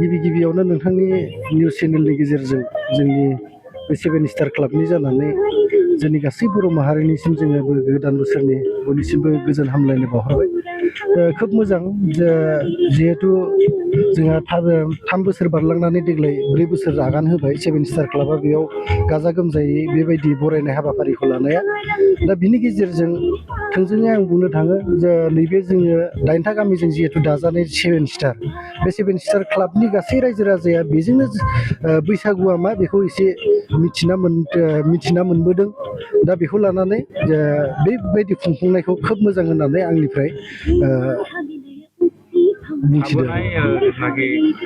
गिबि गिबियावनो नोंथांनि निउस चेनेलनि गेजेरजों जोंनि बे 7 स्टार क्लाबनि जानानै जोंनि गासै बर' माहारिनिसिम जोङो गोदान बोसोरनि बयनिसिमबो गोजोन हामलायनाय बावहरबाय। खोब मोजां जिहेथु जोंहा 3 बोसोर बारलांनानै देग्लाय 4 बोसोर आगान होबाय 7 स्टार क्लाबा बेयाव गाजा गोमजायै बेबायदि बरायनाय हाबाफारिखौ लानाया। दा बिनि गेजेरजों थोंजोङै आं बुंनो थाङो जे नैबे जोङो 8था गामिजों जिहेथु दाजानाय 7 स्टार बे 7 स्टार क्लाबनि गासै रायजो राजाया बेजोंनो बैसागुआ मा बेखौ एसे मिथिना मोनबोदों। दा बेखौ लानानै बेबायदि खुंफुंनायखौ खोब मोजां होननानै आंनिफ्राय मिथिदों।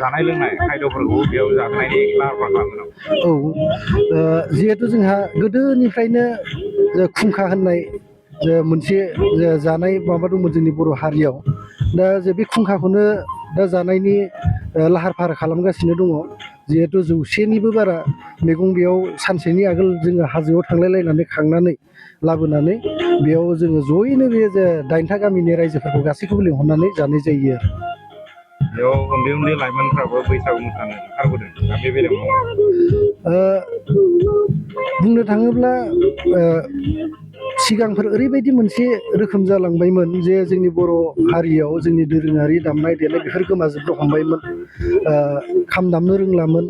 जानाय लोंनाय खायद'फोरखौ बेयाव जाहोनायनि लाहार फाहार खालामो। औ जिहेथु जोंहा गोदोनिफ्रायनो खुंखा होननाय मोनसे जानाय माबा दंमोन जोंनि बर' हारियाव। दा जे बे खुंखाखौनो दा जानायनि लाहार फाहार खालामगासिनो दङ। जिहेथु 100निबो बारा मैगं बेयाव सानसेनि आगोल जोङो हाजोआव थांलायलायनानै खांनानै लाबोनानै बेयाव जोङो जयैनो बे 8था गामिनि रायजोफोरखौ गासैखौबो लिंहरनानै जानाय जायो आरो। बेयाव उन्दै उन्दै लाइमोनफ्राबो बैसागु मोसानो ओंखारबोदों। दा बे बेलायाव बुंनो थाङोब्ला सिगांफोर ओरैबायदि मोनसे रोखोम जालांबायमोन जे जोंनि बर' हारियाव जोंनि दोरोङारि दामनाय देनाय बेफोर गोमाजोबनो हमबायमोन। खाम दामनो रोंलामोन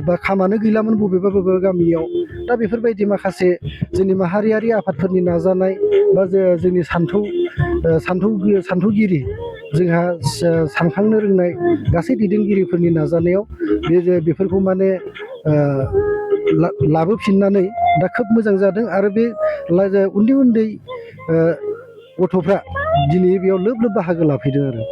बा खामानो गैलामोन बबेबा गामियाव। दा बेफोरबायदि माखासे जोंनि माहारियारि आफादफोरनि नाजानाय बा जोंनि सान्थौगिरि जोंहा सानखांनो रोंनाय गासै दैदेनगिरिफोरनि नाजानायाव बेफोरखौ माने लाबोफिननानै दा खोब मोजां जादों। आरो बे उन्दै उन्दै गथ'फ्रा दिनै बेयाव लोब लोब बाहागो लाफैदों आरो।